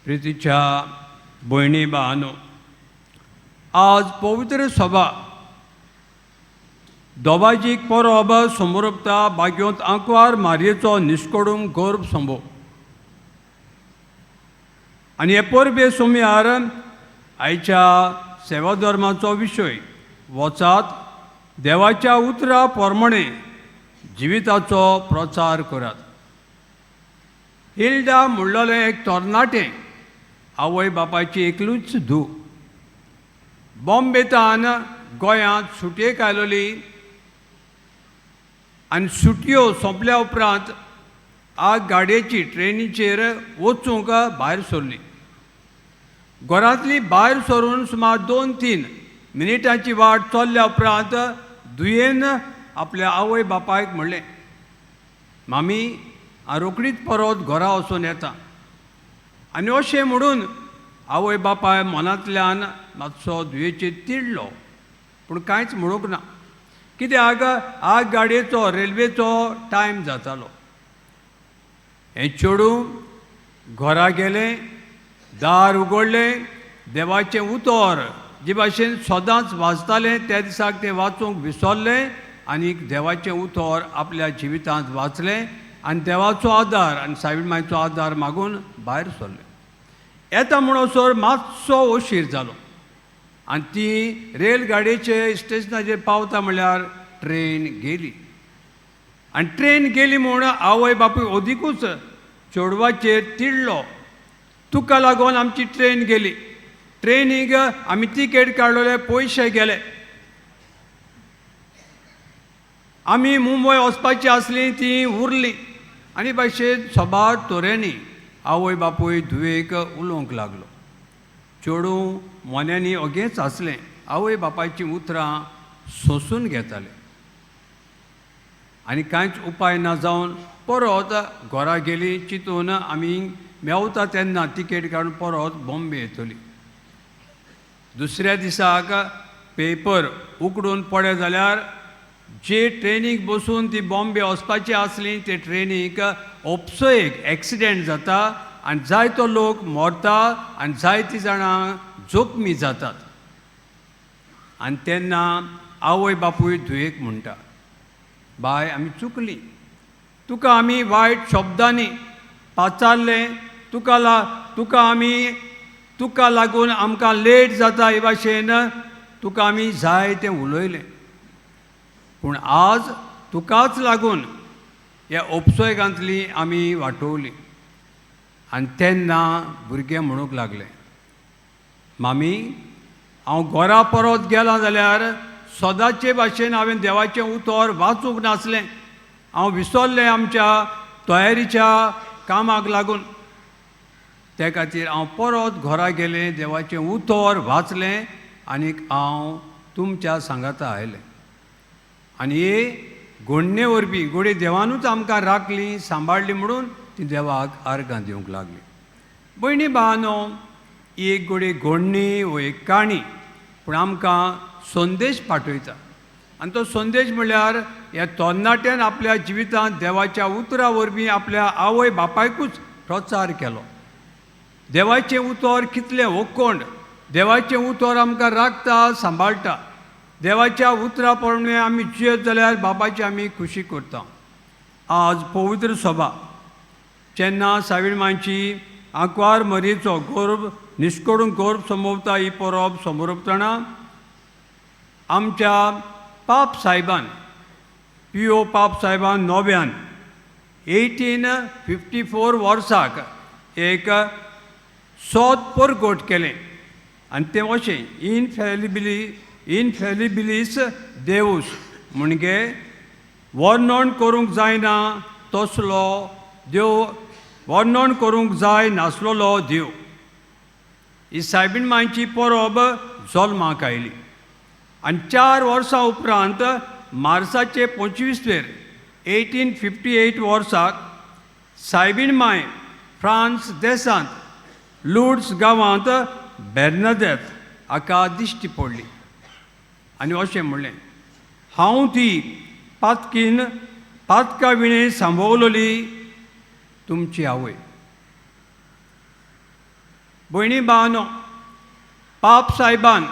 प्रितीच्या भयणी भावांनो, आज पवित्र सभा दोबाजीक परब समोरपता बाग्योंत आंकवार मारयेचो निश्कडूंक गर्भ संभव आनी हे परबे सोमयार आयच्या सेवाधर्माचो विशय वचात देवाच्या उतरा प्रमाणे जिविताचो प्रचार करात. हिल्डा म्हणलेलें एक तरणाटें आवय बापायची एकलूच धूव बॉम्बेतान गोंयांत सुटयेक आयलोली आनी सुटयो सोंपल्या उपरांत आग गाडयेची ट्रेनीचेर वचूंक भायर सरली. घरांतली भायर सरून सुमार 2-3 मिनटांची वाट चल्ल्या उपरांत दुयेन आपल्या आवय बापायक म्हणलें, मामी हांव रोखडीच परत घरा वचून येता. आनी अशें म्हणून आवय बापाय मनांतल्यान मातसो दुयेचेर तिडलो, पूण कांयच म्हणूंक ना, कित्याक आग गाडयेचो रेल्वेचो टायम जातालो. हें चेडूं घरा गेलें, दार उगडलें, देवाचें उतर जे भाशेन सदांच वाचतालें त्या दिसाक तें वाचूंक विसरलें आनी देवाचें उतर आपल्या जिवितांत वाचलें आनी देवाचो आदार आनी सायबीण मायचो आदार मागून भायर सरलें. येता म्हणसर मातसो उशीर जालो आनी ती रेलगाडयेचे स्टेशनाचेर पावता म्हणल्यार ट्रेन गेली. आनी ट्रेन गेली म्हूण आवय बापूय अदिकूच चेडवाचेर तिडलो, तुका लागून आमची ट्रेन गेली, ट्रेनीक आमी तिकेट काडलेले पयशे गेले, आमी मुंबय वचपाची आसली ती उरली. आनी भाशेन सबार तरेंनी आवय बापूय धुवेक उलोवंक लागलो. चेडूं मोन्यांनी ओगेच आसलें, आवय बापायचीं उतरां सोंसून घेतालें आनी कांयच उपाय ना जावन परत घरा गेली. चिंतून आमी मेवता तेन्ना तिकेट काडून परत बॉम्बे येतली. दुसऱ्या दिसाक पेपर उकडून पडे जाल्यार जे ट्रेनीक बसून ती बॉम्बे वचपाची आसली ते ट्रेनीक ओपसो एक एक्सिडेंट जाता आनी जायतो लोक मरता आनी जायतीं जाणां जोखमी जातात. आनी तेन्ना आवय बापूय धुयेक म्हणटा, बाय आमी चुकली, तुका आमी वायट शब्दांनी पाचारलें, तुका लागून आमकां लेट जाता हे भाशेन तुका आमी जाय तें उलयलें, पूण आज तुकाच लागून ह्या उपसर्गांतली आमी वाटोवली. आनी तेन्ना भुरगें म्हणूंक लागलें, मामी हांव घरा परत गेलां जाल्यार सदांचे भाशेन हांवें देवाचें उतर वाचूंक नासलें, हांव विसरलें आमच्या तयारीच्या कामाक लागून, ते खातीर हांव परत घरा गेलें, देवाचें उतर वाचलें आनीक हांव तुमच्या सांगाता आयलें. आनी हे घडणे वरवीं घडये देवानूच आमकां राखली सांबाळ्ळी म्हणून ती देवाक आर्गां दिवंक लागली. भयणी भावानो, ही एक घडये घडणी वो एक काणी, पूण आमकां संदेश पाठयता. आनी तो संदेश म्हणल्यार ह्या तरणाट्यान आपल्या जिवितांत देवाच्या उतरा वरवीं आपल्या आवय बापायकूच प्रचार केलो. देवाचें उतर कितलें ओकोंड, देवाचें उतर आमकां राखता सांबाळटा. देवाच्या उतरा प्रमाणे आमी जियेत जाल्यार बापाची आमी खुशी करता. आज पवित्र सभा जेन्ना सायबीण मांयची आंकवार मरीचो गर्भ निश्कडून गर्भ संभवता ही परब समोरपतना आमच्या पाप सायबान पियो पाप सायबान नव्यान 1854 वर्साक एक सोद परगट केलें आनी तें अशें इनफेलिबिलीस देवूस म्हणजे वर्णन करूंक जायना तसलो देव, वर्णन करूंक जाय नासलेलो देव. ही सायबीण मांयची परब जल्माक आयली आनी 4 वर्सां उपरांत मार्साचे 25 1858 वर्साक सायबीण मांय फ्रांस देशांत लुड्स गांवांत बेर्नादेत हाका दिश्टी पडली आनी अशें म्हणलें, हांव ती पातकीन पातका विणें सांबवलोली तुमची आवय. भयणी भावांनो, पाप सायबान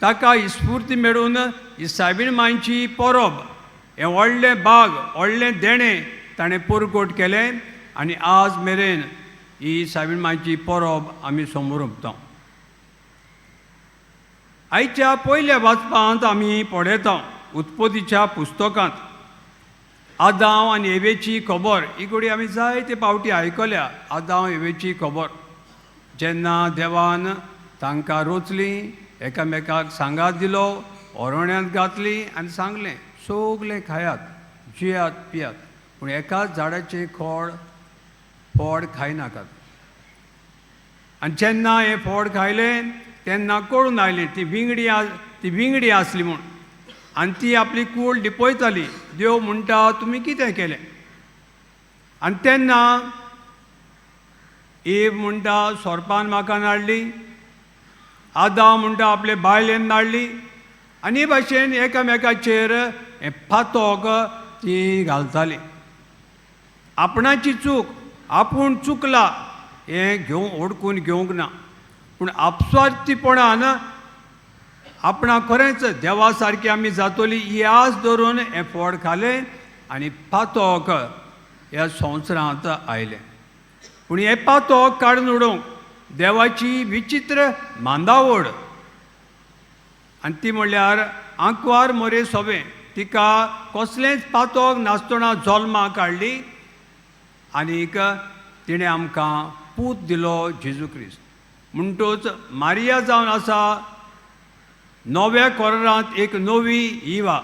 ताका स्फूर्ती मेळून ही सायबीण मांयची परब हें व्हडलें बाग, व्हडलें देणें ताणें परगट केलें आनी आज मेरेन ही सायबीण मांयची परब आमी समोर उरता. आयच्या पयल्या वाचपांत आमी पळयता उत्पत्तीच्या पुस्तकांत आदांव आनी एवेची खबर. ही घडी आमी जायते पावटी आयकल्या. आदांव एवेची खबर, जेन्ना देवान तांकां रोचलीं, एकामेकाक सांगात दिलो, ओरवण्यांत घातली आनी सांगलें, सगलें खायात, जियात, पियात, पूण एकाच झाडाचें खोड फोड खायनाकात. आनी जेन्ना हें फोड खायलें तेन्ना कळून आयलें ती विंगडी आसली म्हूण आनी ती आपली कूड लिपयताली. देव म्हणटा, तुमी कितें केलें? आनी तेन्ना एव म्हणटा, सोरपान म्हाका नाडली. आदांव म्हणटा, आपले बायलेन नाडली. आनी हे भाशेन एकामेकाचेर हें फातोक ती घालताली. आपणाची चूक, आपूण चुकला हें घेवंक ओडकून घेवंक ना, पूण आपस्वार्थीपणान आपणाक खरेंच देवा सारकी आमी जातली ही आस धरून हें फोड खालें आनी पातोक ह्या संवसारांत आयलें. पूण हें पातोक काडून उडोवंक देवाची विचित्र मांदावड, आनी ती म्हणल्यार आंकवार मोरे सोबें तिका कसलेंच पातोक नासतना जल्माक काडली आनीक तिणें आमकां पूत दिलो, जेजू क्रिस्त. म्हणटूच मारिया जावन आसा नव्या कोरांत एक नवी इवा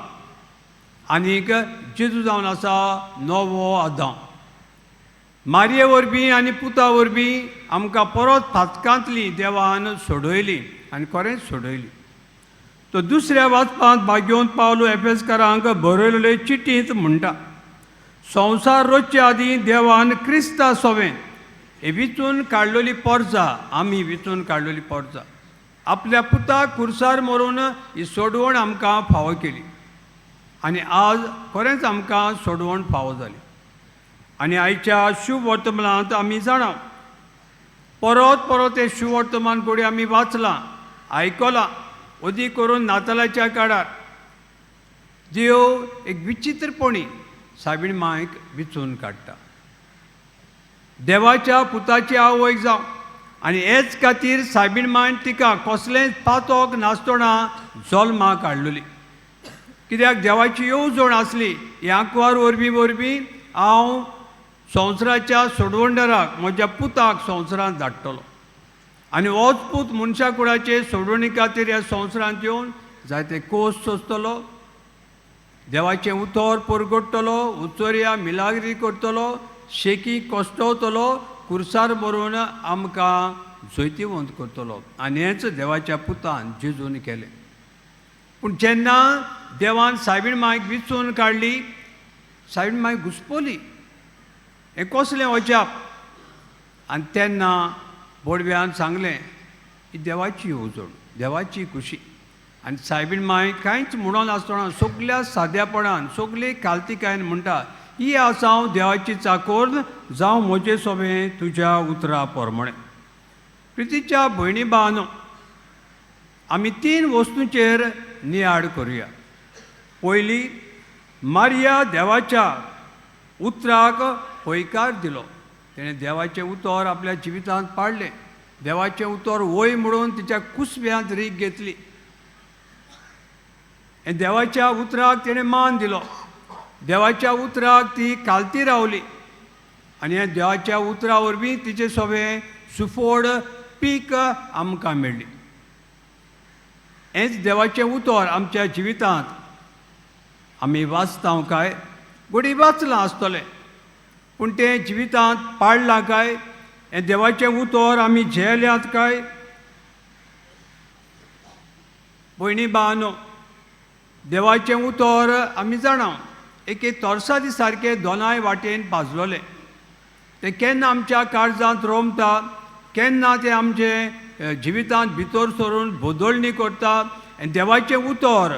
आनीक जेजू जावन आसा नवो आदांव. मारये वरवीं आनी पुता वरवीं आमकां परत फातकांतली देवान सोडयली आनी खरेंच सोडयली. तो दुसऱ्या वाचपांत भाग्योवन पावलो एफेसकारांक बरयलेले चिटींत म्हणटा, संवसार रोजचे आदीं देवान क्रिस्ता सोवें हे विचून काडलेली पोरजा, आमी विचून काडलेली पोरजा, आपल्या पुताक कुर्सार मरून ही सोडवण आमकां फावो केली आनी आज खरेंच आमकां सोडवण फावो जाली. आनी आयच्या शुभ वर्तमानांत आमी जाणा, परत परत हें शुभ वर्तमान घडये आमी वाचलां, आयकलां, अदीक करून नातालाच्या काळार. देव एक विचित्रपणी सायबीण मायक विचून काडटा देवाच्या पुताची आवय जावं आनी हेच खातीर सायबीण मायन तिका कसलेंच पातोक नासतना जल्माक काडलेली, कित्याक देवाची येवजण आसली, ह्या आंकवार वरवीं हांव संवसाराच्या सोडवणदाराक, म्हज्या पुताक संवसारांत धाडटलो आनी होच पूत मनशा कुळाचे सोडवणी खातीर ह्या संवसारांत येवन जायते कोस सोंसतलो, देवाचें उतर परगडटलो, उचोरया मिलाग्री करतलो, शेकी कश्टवतलो, कुर्सार बरोवन आमकां जैतिवंत करतलो. आनी हेंच देवाच्या पुतान जेजून केलें. पूण जेन्ना देवान सायबीण मायक विचून काडली, सायबीण माय घुसपली, हें कसलें अजाप? आनी तेन्ना बोडव्यान सांगलें, ही देवाची येवजण, देवाची खुशी. आनी सायबीण माय कांयच म्हणून नासतना सगल्या साद्यापणान, सगली कालतिकायेन म्हणटा, ही आसा हांव देवाची चाकोर, जावं म्हजे सोबें तुज्या उतरा प्रमाणें. प्रितीच्या भयणी भावांनो, आमी तीन वस्तूंचेर नियाळ करुया. पयली, मारिया देवाच्या उतराक हयकार दिलो. तेणें देवाचें उतर आपल्या जिवितांत पाडलें. देवाचें उतर वय म्हणून तिच्या कुसव्यांत रीग घेतली. आनी देवाच्या उतराक तेणें मान दिलो. देवाच्या उतराक ती कालती रावली आनी ह्या देवाच्या उतरा वरवीं तिचे सोबें सुफोड पीक आमकां मेळ्ळी. हेंच देवाचें उतर आमच्या जिवितांत आमी वाचता काय? घडये वाचलां आसतलें, पूण तें जिवितांत पाडलां काय? हें देवाचें उतर आमी झेल्यात काय? भयणी भावांनो, देवाचें उतर आमी जाणा एके तोरसादी सारकें दोनाय वाटेन पाजलोलें. तें केन्ना आमच्या काळजांत रोमता, केन्ना तें आमचें जिवितांत भितर सरून बदलणी करता आनी देवाचें उतर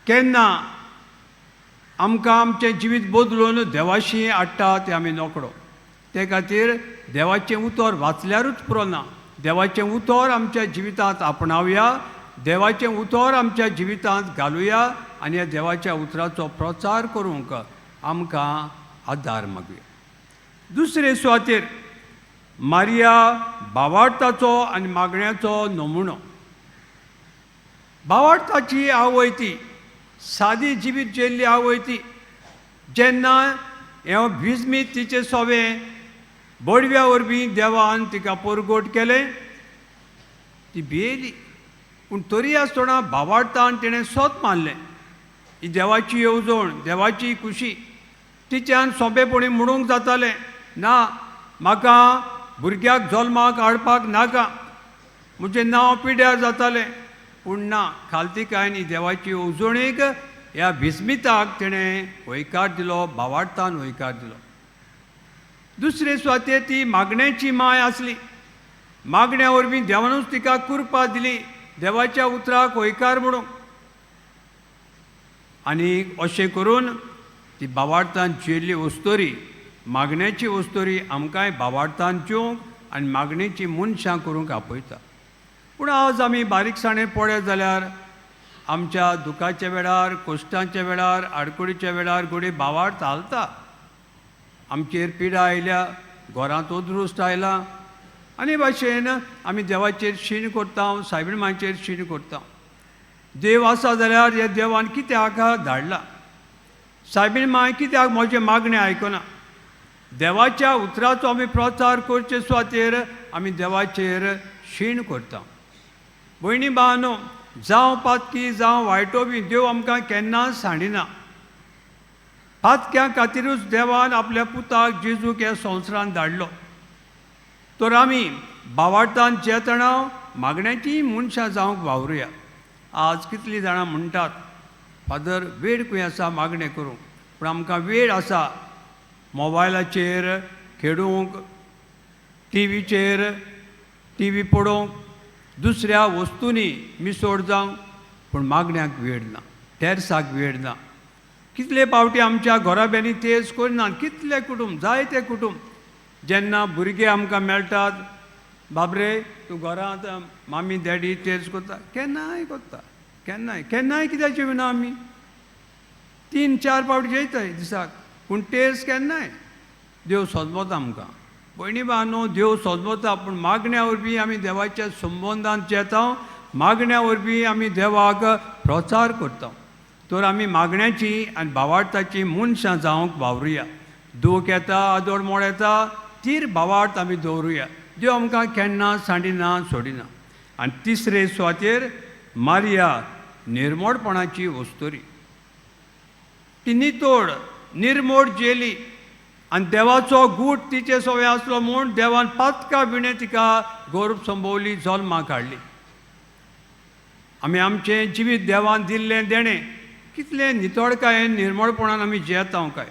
केन्ना आमकां आमचें जिवीत बदलून देवाशी हाडटा तें आमी नकळो. ते खातीर देवाचें उतर वाचल्यारूच पुरो ना, देवाचें उतर आमच्या जिवितांत आपणावया, देवाचें उतर आमच्या जिवितांत घालुया आनी ह्या देवाच्या उतराचो प्रचार करूंक आमकां आदार मागुया. दुसरे सुवातेर मारिया भावार्थाचो आनी मागण्याचो नमुनो. भावार्थाची आवय ती सादी जिवीत जेल्ली आवय ती जेन्ना हें भिजमीत तिचे सोवें बडव्या वरवीं देवान तिका परगट केलें, ती भियेली. पूण तरी आसतना भावार्थान तिणें सोत मारलें. ही देवाची येवजण, देवाची खुशी. तिच्यान सोंपेपणी म्हणूंक जातालें, ना म्हाका भुरग्याक जल्माक हाडपाक नाका, म्हजें नांव पिड्यार जातालें. पूण ना, खालतीकायन ही देवाची येवजणेक ह्या भिस्मिताक तिणें हयकार दिलो, भावार्थान हयकार दिलो. दुसरे सुवातेर ती मागण्याची माय आसली. मागण्या वरवीं देवानूच तिका कृपा दिली देवाच्या उतराक हयकार म्हणूंक. आनी अशें करून ती भावार्थान जियेल्ली वस्तोरी, मागण्याची वस्तोरी आमकांय भावार्थान जिवंक आनी मागणेची मनशां करूंक आपयता. पूण आज आमी बारीकसाणेन पळयत जाल्यार आमच्या दुखाच्या वेळार, कश्टांच्या वेळार, आडकुडीच्या वेळार घडये भावार्थ हालता. आमचेर पिडा आयल्या, घरांत अदृश्ट आयला आनी भाशेन आमी देवाचेर शीण करता, सायबीण मांयचेर शीण करता. देव आसा जाल्यार ह्या देवान कित्याक धाडला, सायबीण मांय कित्याक म्हजें मागणें आयकना? देवाच्या उतराचो आमी प्रचार करचे सुवातेर आमी देवाचेर शीण करता. भयणी भावांनो, जावं पातकी जावं वायटो बी देव आमकां केन्नाच सांडिना. पातक्यां खातीरूच देवान आपल्या पुताक जेजूक ह्या संवसारांत धाडलो. तर आमी भावार्थान जेतना मागण्याची मनशां जावंक वावरुया. आज कितलीं जाणां म्हणटात, फादर वेळ खंय आसा मागणें करूंक, पूण आमकां वेळ आसा मोबायलाचेर खेळूंक, टिवीचेर टिवी पळोवंक, दुसऱ्या वस्तूंनी मिसोड जावंक, पूण मागण्याक वेळ ना, तेर्साक वेळ ना. कितले पावटी आमच्या घराब्यांनी तेज करिनात. कितले कुटूंब, जायते कुटूंब जेन्ना भुरगे आमकां मेळटात, बाबरे तूं घरांत मामी डॅडी तेज करता, केन्नाय करता, केन्नाय केन्नाय कित्याक जेवना आमी, 3-4 पावटी जेयताय दिसाक, पूण तेज केन्नाय. देव सोदमता आमकां. भयणी भावांनो, देव सोदमता, पूण मागण्या वरवीं आमी देवाच्या संबंदान जेता, मागण्या वरवीं आमी देवाक प्रचार करता. तर आमी मागण्याची आनी भावार्थाची मनशां जावंक वावरुया. दूख येता, आदोळ मोड येता, तीर भावार्थ आमी दवरुया. देव आमकां केन्ना सांडिना, सोडिना. आनी तिसरे सुवातेर मारिया निर्मोडपणाची वस्तुरी. ती नितोड निर्मोड जेली आनी देवाचो गूट तिचे सवय आसलो म्हूण देवान पातका विणें तिका गर्भ संभवली, जल्माक हाडली. आमी आमचें जिवीत देवान दिल्लें देणें कितलें नितळकायेन निर्मळपणान आमी जियेता काय?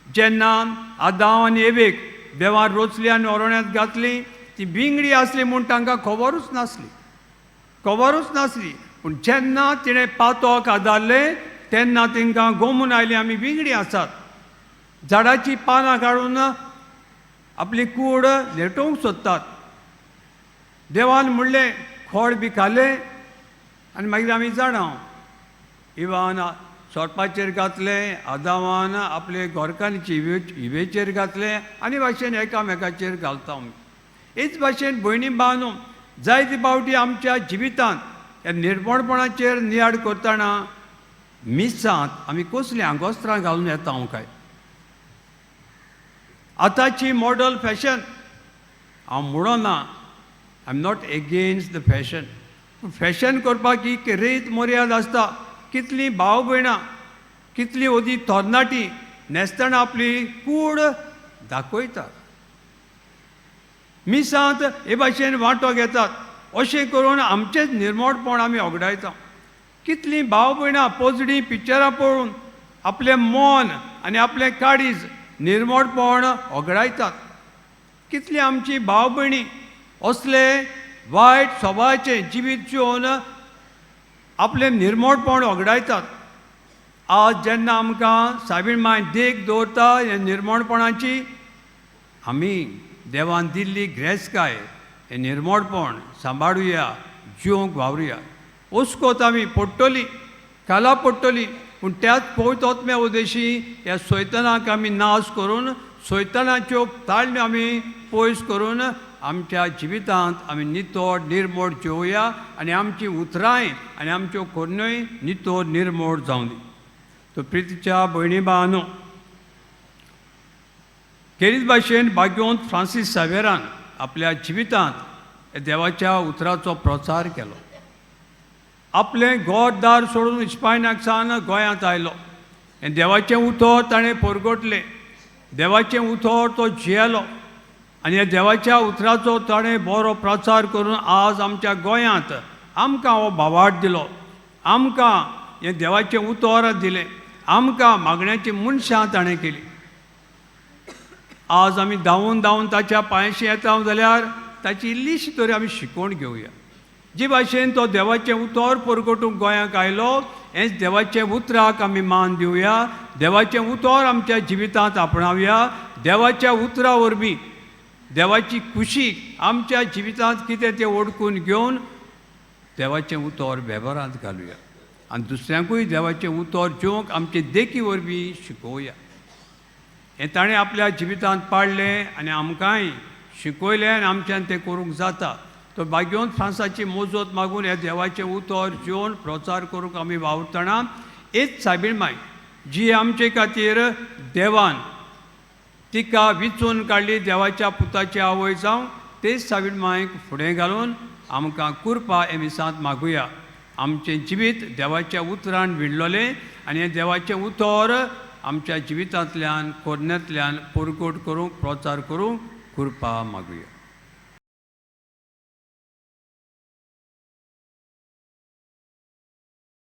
जेन्ना आदांव आनी एवेक देवान रोचली आनी ओरण्यांत घातली, ती बिंगडी आसली म्हूण तांकां खबरूच नासली, खबरूच नासली. पूण जेन्ना तिणें पातोक आदारलें तेन्ना तांकां गोमून आयली आमी बिंगडी आसात. झाडाचीं पानां काडून आपली कूड लेटोवंक सोदतात. देवान म्हणलें खोड बी खालें आनी मागीर आमी जाणा इवान सोरपाचेर घातलें, आदावान आपले गोरकांचे इवेचेर घातलें आनी भाशेन एकामेकाचेर घालता आमी. हेच भाशेन भयणी भावांनो, जायते फावटी आमच्या जिवितांत ह्या निर्मोणपणाचेर नियाळ करतना मिसांत आमी कसलीं आंगोस्त्रां घालून येता हांव काय? आतांची मॉडल फॅशन हांव म्हणना, I am not against the fashion. Fashion करपाक एक रेत मर्याद आसता. कितलीं भाव भयणां, कितलीं ओदी तरणाटी न्हेसतना आपली कूड दाखयतात, मिसांत हे भाशेन वांटो घेतात. अशें करून आमचेंच निर्मोडपण आमी ओगडायता. कितलीं भाव भयणां पोजडीं पिक्चरां पळोवन आपलें मन आनी आपलें काळीज निर्मोडपण ओगडायतात. कितलीं आमची भाव भयणी असले वायट स्वभावाचें जिवीत जिवन आपलें निर्मोडपण ओगडायतात. आज जेन्ना आमकां सायबीण माय देख दवरता ह्या निर्मोडपणाची, आमी देवान दिल्ली ग्रेसकाय हें निर्मोडपण सांबाळुया, जिवंक वावरुया. ओस्कोत आमी पडटली, खाला पडटली, पूण त्याच पवित्र आत्म्या उद्देशी ह्या सैतानाक आमी नाश करून, सैतानाच्यो ताळण्यो आमी पयस करून आमच्या जिवितांत आमी नितळ निर्मोड जेवया आनी आमची उतरांय आनी आमच्यो कोरण्योय नितळ निर्मोड जावं दी. तो प्रितीच्या भयणी भावांनो, खेरीत भाशेन भाग्यवंत फ्रांसीस सावेरान आपल्या जिवितांत देवाच्या उतराचो प्रचार केलो. आपलें घरदार सोडून इस्पायनाक सावन गोंयांत आयलो आनी देवाचें उतर ताणें परगटलें. देवाचें उतर तो जियेलो आनी ह्या देवाच्या उतराचो ताणें बरो प्रचार करून आज आमच्या गोंयांत आमकां हो भावार्थ दिलो, आमकां हें देवाचें उतर दिलें, आमकां मागण्याची मनशां ताणें केली. आज आमी धांवून धांवून ताच्या पांयशी येता जाल्यार ताची इल्लीशी तरी आमी शिकवण घेवया. जे भाशेन तो देवाचें उतर परगटूंक गोंयांक आयलो, हेंच देवाचें उतराक आमी मान दिवया, देवाचें उतर आमच्या जिवितांत आपणावया. देवाच्या उतरा वरवीं देवाची खुशी आमच्या जिवितांत कितें तें ओडकून घेवन देवाचें उतर वेव्हारांत घालुया आनी दुसऱ्यांकूय देवाचें उतर जेवंक आमचे देखी वरवीं शिकोवया. हें ताणें आपल्या जिवितांत पाडलें आनी आमकांय शिकयलें आनी आमच्यान तें करूंक जाता. तो भाग्यवंत फ्रांसाची मोजत मागून ह्या देवाचें उतर जेवन प्रचार करूंक आमी वावुरतना एक सायबीण माय जी आमचे खातीर देवान तिका विचून काडली देवाच्या पुताची आवय जावं, तेच सायबीण मायक फुडें घालून आमकां कुरपा हे मिसांत मागुया. आमचें जिवीत देवाच्या उतरान विणलोलें आनी हें देवाचें उतर आमच्या जिवितांतल्यान कोरण्यांतल्यान परगट करूंक प्रचार करूंक कुरपा मागुया.